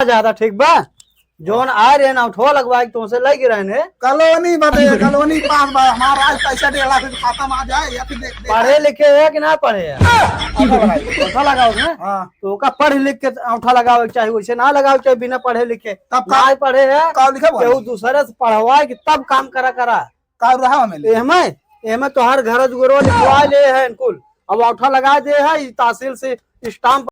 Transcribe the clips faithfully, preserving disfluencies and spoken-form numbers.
ज्यादा ठीक बा। जौन आए रहे ना, उठवा लगवाए के तुमसे लइ गे रहन है। कॉलोनी बदे, कॉलोनी पास बा, हमार आज पैसा डेढ़ लाख के खाता में आ जाए, या फिर देख, देख। पढ़े लिखे है कि ना पढ़े है? औंठा लगाई। औंठा लगाओ ना? हाँ। तो ओका पढ़ लिख के औंठा लगावे के चाही, वैसे ना लगावे के चाही बिना पढ़े लिखे। तब का? ना पढ़े है, का लिखे बा? केहू दूसरे से पढ़वाए के तब काम करा करा। का रहा हमें ले? एहमे, एहमे तोहार घर दुआरो लिखवा ले है कुल। अब औंठा लगा दे है, ई तहसील से स्टाम्प।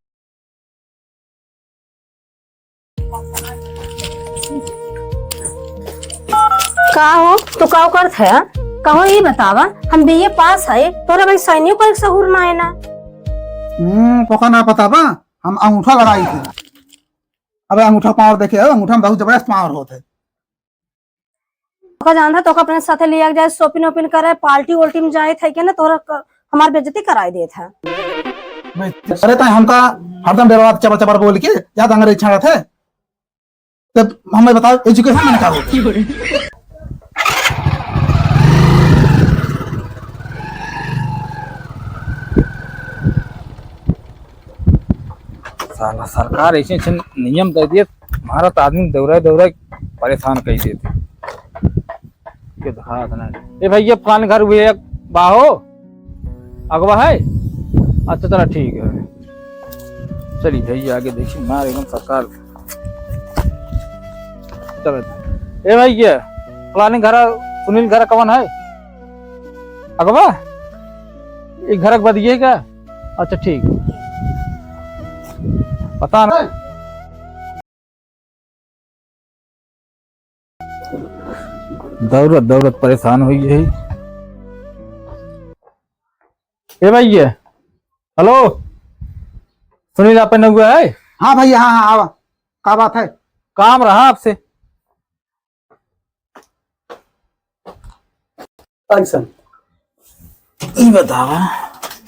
का हो, तू का करत है? कहो ई बतावा, हम बीए पास है, तोरा भाई सैनिक पर सहूर ना है ना। हम्म, तोका ना पता बा, हम अंगूठा लगाई थे। अबे अंगूठा पावर देखे हो, अंगूठा में बहुत जबरदस्त पावर होत है। तोका जानत है, तोका अपने साथे लिया के जाए, shopping वोपिंग करे, party वोल्टी में जाए थे के ना, तोरा क-, हमार बेइज्जती कराई देत है। अरे ताई हमका हरदम बेरवा चबर चबर बोल के, याद अंग्रेज छाड़त है। तब हमें बताओ, education में क्या होता है? साला सरकार ऐसे ऐसे नियम दे दिए, भारत आदमी दौड़ाए दौड़ाए परेशान कर देते। के दिखा देना। ए भैया, फलाने घर हुए एक बाहो, अगवा है। अच्छा, चला ठीक है, चली भैया आगे देखी मार एकदम सरकार। चल। ए भैया, फलाने घर, सुनील घर कवन है? अगवा? एक घर बदिए का? अच्छा, ठीक। पता ना। दौड़त दौड़त परेशान हुई है। ए भैया, हेलो, सुनील आपन नौआ है? हाँ भैया, हाँ, हाँ, आवा। का बात है? काम रहा आपसे। कैसन? ई बतावा।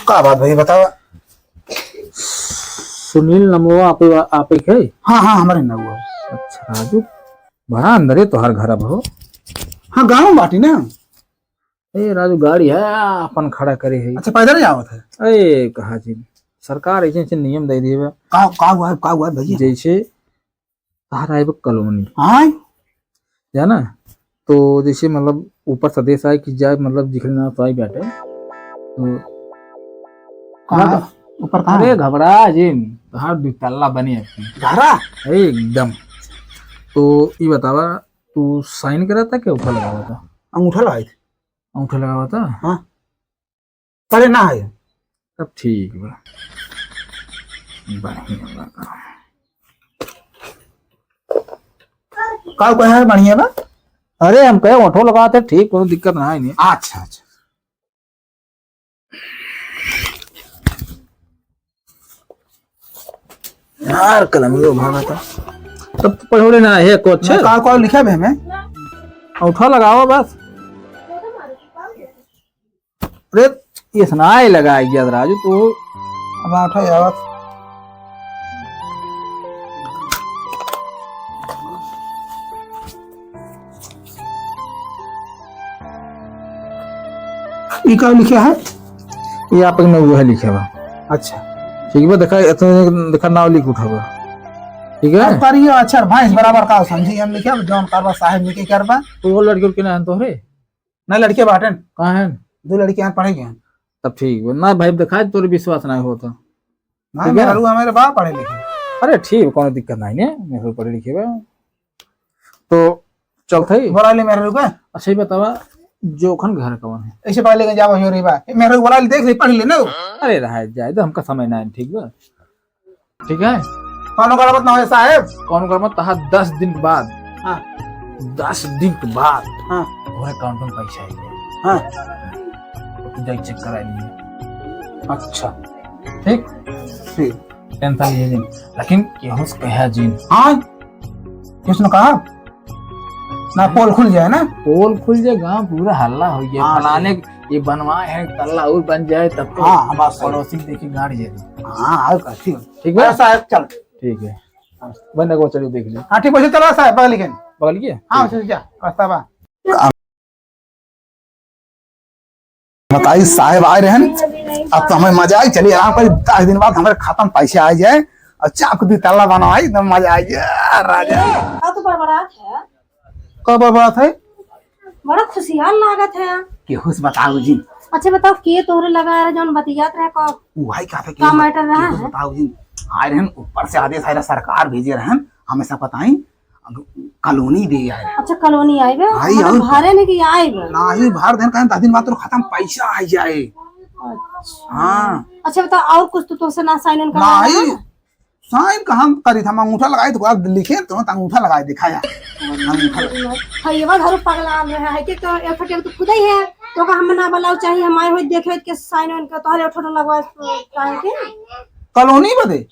का बात भैया, बतावा। सुनील नमवा आप, आप एक है? हाँ, हाँ, हमारे नौआ है। अच्छा राजू, बड़ा अंदरे तोहार घर अब हो। हाँ, गाँव बाटी ना। ए राजू, गाड़ी है, अपन खड़ा करे है। अच्छा, पैदल ही आवत है? ए, कहा जी, सरकार ऐसे ऐसे नियम दे दिए बा। का, का हुआ है, का हुआ है भैया? जैसे तहार आए बा कॉलोनी। हाँ। जाना? तो जैसे मतलब ऊपर से आदेश आए कि जाए, मतलब जिखले ना तो आई बैठे। तो कहाँ? ऊपर कहाँ? अरे घबरा जिन, तहार दुतल्ला बने अपनी। घरा? ए, एकदम। तो ई बतावा, तू साइन करा था कि अंगूठा लगावा था? अंगूठा लगाई थे। अंगूठा लगावा था? हाँ। पहले ना आए। तब ठीक बा। बढ़िया बा। का कहे है बढ़िया बा? अरे हम कहे अंगूठो लगावा था, ठीक, कोनो दिक्कत ना है नहीं। अच्छा, अच्छा। यार, कलमियो भागा था। तब तो पढ़ौले ना है कुछ। ना, का, का लिखा बे हमें? अंगूठा लगावा बस। अरे, ये सुनाए लगा गया राजू, तू। अब अंगूठा यार। ई का लिखा है? ये आपके नौआ है लिखा बा। अच्छा। ठीक बा, देखा, इतने देखा नाव लिख उठा बा। ठीक है? अब करियो अक्षर भैंस बराबर का समझी हम लिखे, जौन करबा साहेब लिखे करबा। तो वो लड़के के ना है तोहरे? ना, लड़के बाटन। कहाँ है? दो लड़के यहाँ पढ़े गए हैं। तब ठीक बा। ना भाई, देखा, तोरे विश्वास ना होता। ना, ठीक है? मेहरारू हमारे बा पढ़े लिखे। अरे ठीक, कोनो दिक्कत नहीं है, मेहरारू पढ़े लिखे बा। तो चलत है। बोला ले मेहरारू का। अच्छा, ये बतावा, जोखन घर कवन है? ऐसे पढ़े लेके जावा हो रे बा। ए, मेहरारू बोला ले, देख ले, पढ़ ले ना। अरे रहा जाए, तो हमका समय ना है, ठीक बा? ठीक है? कौनो गड़बड़ ना होए साहेब। कौनो गड़बड़, तहार दस दिन के बाद। हाँ। दस दिन के बाद। हाँ। तोहरे अकाउंट में पैसा आई जाए। हाँ। तो तू जाई चेक करा लिए। अच्छा। ठीक? ठीक। टेंशन लिए जिन। लेकिन केहू से कहा जिन। हाँ। किसने कहा? ना, पोल खुल जाए ना। पोल खुल जाए, गांव पूरा हल्ला हो गया। हाँ, फलाने ठीक। ये बनवाए हैं, तल्ला और बन जाए तब तो। हाँ, हाँ, बात सही। पड़ोसी देखे गाड़ जाए। हाँ, हाँ, ठीक। ठीक बा? हाँ, साहब, चल। ठीक है। हाँ। बंद को चलिए देख ले। हाँ, ठीक, वैसे चला साहब, बगल के। बगल के? हाँ, ठीक। वैसे जा, रास्ता बा। बताई, साहेब आए रहन, अब तो हमें मजा आई। चलिए, आराम करी, दस दिन बाद हमारे खाता में पैसे आ जाए, अच्छा, आपको दुतल्ला बनावा, एकदम मजा आ गया, राजा। का तो बड़बड़ात है? का बड़बड़ात है? बड़ा खुशियार लागत है। केहू से बताओ जिन। अच्छा बताओ, के तोहरे लगा रहे, जौन बतियात रहे, का, उ भाई का था, का matter रहा केहू से है? बताओ जिन। आए रहन, ऊपर से आदेश आए रहा, सरकार भेजे रहन, हमें सब बताई, कॉलोनी दे आए। अच्छा, कॉलोनी आए बे? भाई, मतलब और भरे नहीं कि आए बे? नाही, भर देन, कहें दस दिन बाद तो खत्म, पैसा आ जाए। अच्छा। हाँ। अच्छा, बताओ, और कुछ तो तुमसे ना sign उन कराया नहीं, है? Sign कहाँ करी था? हम अंगूठा लगाए तो, लिखे तो, तो अंगूठा लगाए दिखाया। अंगूठा लगाए। हाँ, ये बात हर पगला रहे है कि तो एक फटे तो खुद ही है, तो का हम ना बुलाओ, चाहे हम आए हुए देखे के sign उन का, तो हर एक फोटो लगवा, काहे के? कॉलोनी बदे?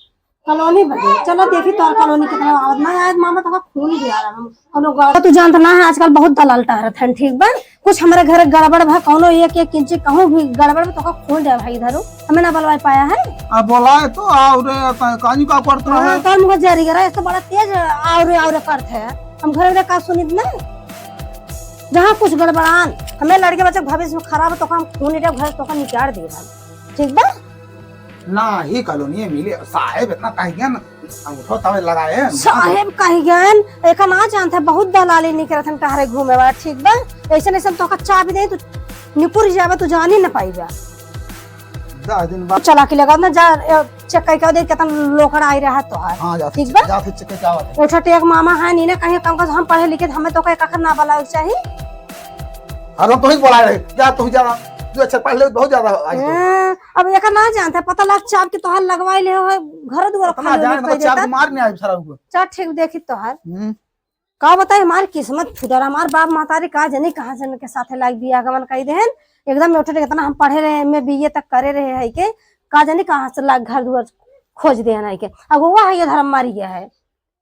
कॉलोनी बदे। चलो देखी तोर कॉलोनी कितना आवत ना, आज मामा तो खून दिया रहा हम। कोनो गलत तू जानत ना है, आजकल बहुत दलाल टहरत हैं, ठीक बा? कुछ हमारे घर गड़बड़ भा, कोनो एक, एक इंची कहूँ भी गड़बड़ बा, तो का खोल दे भाई इधर, हमें ना बलवाए पाया है। अब बोलाए तो आओ रे, काजी का करत हाँ, रहे? तोर मुँह जारी करा, इस तो बड़ा तेज आओ रे, आओ रे करत है। हम घर में का सुनित ना, जहाँ कुछ गड़बड़ान, हमें लड़के बच्चे भविष्य में खराब है, तो हम खून दे घर, तो का निकाल दे भाई, ठीक बा? नाही, कॉलोनी मिले, साहेब इतना कह गया ना, अंगूठो तवे लगाए हैं। साहेब कह गए, एका ना जानते, बहुत दलाली निकलत हम टहरे घूमे वाला, ठीक बा? ऐसे नहीं सब तोका चाबी दे, तू निपुर जाबे, तू जानी न पाइबा। दस दिन बाद चला के लगा ना, जा, ए, check करके दे, कितना लोकड़ा आई रहा तोहार। हाँ, जा, ठीक बा? जा, check करके आवा। ओठा टेक मामा है, नीने कहीं कम कर, हम पढ़े लिखे, हमें तो कहीं कखर ना बलावे के चाही। अरे, तो ही बोला रहे, जा, तू ही जा, तू अच्छा पढ़ ले, बहुत ज्यादा आई तो। हाँ, अब एका ना जानते, पता लग चाप के तोहार लगवाई ले हो, घर दुआर अपना खाली जान, उन्हें मतलब, कह चाप देता। के मार नहीं आई सारा को। चल ठीक, देखी तोहार। हम्म। का बताए, हमार किस्मत फुटल, हमार बाप महतारी का जानी कहाँ से इनके साथे लाग बियाह गमन कई देहन। एकदम उठे इतना हम पढ़े रहे, एम ए बी ए तक करे रहे है के, का जानी कहाँ से लाग घर दुआर खोज देहन है के। अब वो है ये धर्म मारी गया है,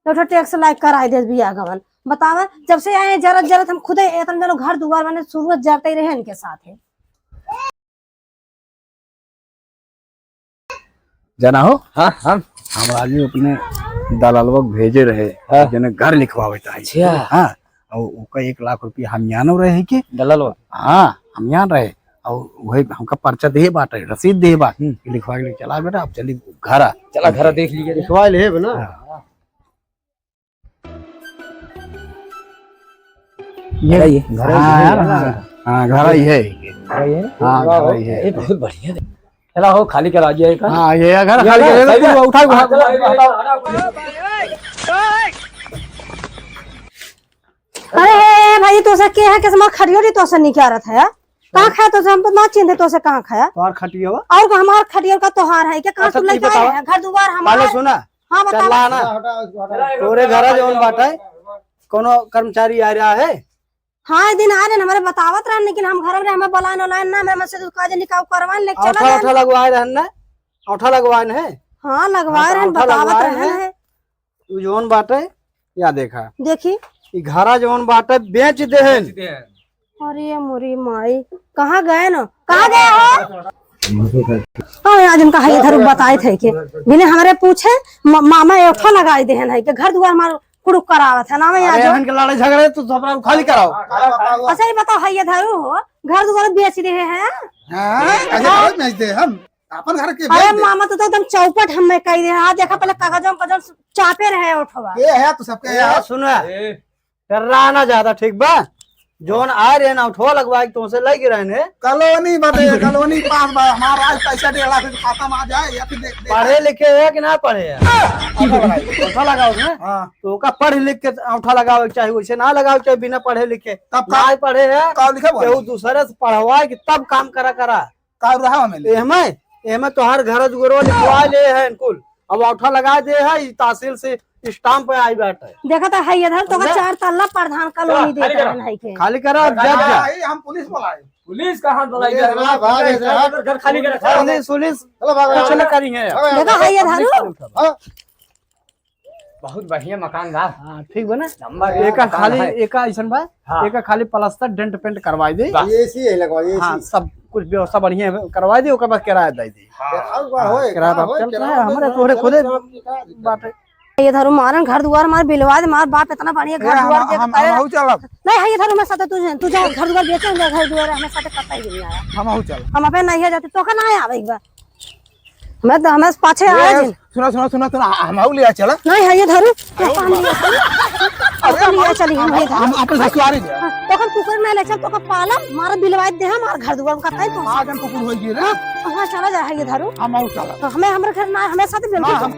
उठे टैक्स लाग कराई दे बियाह गमन। बतावा, जब से आए जरत जरत हम खुदे इतना जनो घर दुआर बने शुरू जरते ही रहे इनके साथे। जाना हो? हाँ, हाँ। हम आदमी अपने दलालवा के भेजे रहे, हाँ। जने घर लिखवावे ताई। अच्छा। हाँ, और ओका एक लाख रुपया हमियानो रहे के? दलालवा? हाँ, हमियान रहे। और वही हमका पर्चा दे बाटे, रसीद दे बा। हम्म। कि लिखवा के लेके चला बेटा, अब चली घर आ। चला घर देख लीजिए। लिखवा ले बे ना। हाँ। ये घर ही है। घर ही हाँ, है, हाँ, हाँ। हाँ, घर ही है। घर ही है? हाँ, वाह, घर ही है। ये बहुत बढ़िया। चला हो, खाली करा दिया एक। हाँ, ये घर ये खाली घर कर दे, सही तू है। उठा, उठा, हाँ, चला, उठा। अरे, ए, ए, भाई, तोसे के है, किसमा खटियो रे, तोसे निकालत है? कहाँ खाया तोसे? हम तो ना चिन्हे तोसे कहाँ खाया। तोहार खटियो? और का हमार खटियो का तोहार है? क्या कहाँ अच्छा, तू तू लेके आए बतावा। हैं? घर दुआर हमार। पहले सुना। हाँ, बतावा। चल ना। तोरे घर जौन बाटे, कोनो कर्मचारी आ रहा है? हाँ, एक दिन आ रहे, हमारे बतावत रहन, लेकिन हम घर में हमें बुलाए उलाए ना, हमें से का जे निकाह करवाए, लेके चला औंठा, जाए। औंठा लगवाए रहन ना? औंठा लगवाए न है? हाँ, लगवाए हाँ, तो रहन, औंठा बतावत लगवाए रहन है। है। उ जौन बाटे, या देखा। देखी। ई घरा जौन बाटे, बेच देहन। बेच देहन। अरे मोरी माई, कहाँ गए न? कहाँ गए हो? हाँ, आज इनका है इधर बताए थे कि बिना हमारे पूछे म-, मामा औंठा लगाई देहन है कि घर दुआर हमार कुड़ुक करावत है ना, मैं अरे, आज इनके लड़ाई झगड़े तो सब खाली कराओ। अच्छा, ये बताओ, है ये धरू हो, घर दुआर बेच रहे हैं? हाँ, कैसे हाँ। घर बेच दे हम? अपन घर के अरे बेच दे। मामा, तू तो एकदम चौपट हमें कह दे। हाँ, देखा पहले कागजों कागजों चापे रहे उठवा। ये है तो सबके ए, यार। सुना, ए। डर्रा ना ज्यादा, ठीक बा? जौन आए रहे ना, औंठवा लगवाए के तोसे लइ के रहने। कॉलोनी बदे, कॉलोनी पास बा, हमारा आज पैसा डेढ़ लाख रुपया खाता में आ जाए, या फिर देख, देख। पढ़े लिखे है कि ना पढ़े है? औंठा लगाओ। औंठा लगाओ ना? हाँ। तो ओका पढ़ लिख के औंठा लगावे के चाही, वैसे ना लगावे के चाही बिना पढ़े लिखे। तब का? ना पढ़े है, का लिखे बा? केहू दूसरे से पढ़वाए के तब काम करा करा। का रहा हमें ले? एहमे, एहमे तोहार घर दुआरो लिखवा ले है कुल। अब औंठा लगा दे है, ई तहसील से stamp पे आई बाटे। देखा तो है इधर तो समझे? चार तल्ला प्रधान कॉलोनी चला, दे खाली करा। रहन है के। खाली करा, अब जा, जा। भाई, हम पुलिस बुलाए। पुलिस कहाँ बुलाई? पुलिस घर, ना, भाग, घर, इधर। घर खाली करा। पुलिस, पुलिस चलो, भाग, कुछ भाग। ना करी है। भाग, देखा भाग। है इधर। हाँ। बहुत बढ़िया मकान बा। हाँ, ठीक बा ना? नंबर एक एका मकान खाली, है। एका ऐसन बा, हाँ। एका खाली प्लास्टर, डेंट पेंट करवाई दे। बस। एसी है लगवा, एसी। हाँ, सब कुछ व्यवस्था बढ़िया है, करवाई दे, ओकर बाद किराया दे दे। हाँ। और का हाँ, होए, किराया का बाप होए, चलता किराया है, हमारे होए, तोहरे चलो, खुदे चलो, निकाल दे। बाटे। ये धरू मारन घर दुआर मार बिलवा दे, मार बाप इतना बढ़िया घर ए, दुआर हम, देख हम, के हम, हम चलब। नहीं है, ये धरू हमारे साथ, तू जा, तू जा, घर दुआर बेचे, हम घर दुआर हमारे साथ कतई भी नहीं आया। हम चलब। हम अपने नहीं जाते, तो का ना आवे एक बार। मैं तो, हमें पाछे आया ए, जिन। सुना, सुना, सुना, सुना, हम आऊ लिया चला। नहीं है, ये धरू। तो अरे, हम लिया चली। अरे, तो हम लिया चली, हम हम, ये धरू। हम अपन ससुरारी जाए। हाँ, तो हम कुकुर ना ले चल, तो का पाला, मारा बिलवाई दे, हमार घर दुआर का कहीं तो। आज हम कुकुर होई गए रे। हाँ, तो वहाँ चला जा, है ये धरू। हम आऊ चला। तो हमें, हमारे घर ना, हमें साथ बिल ना, हम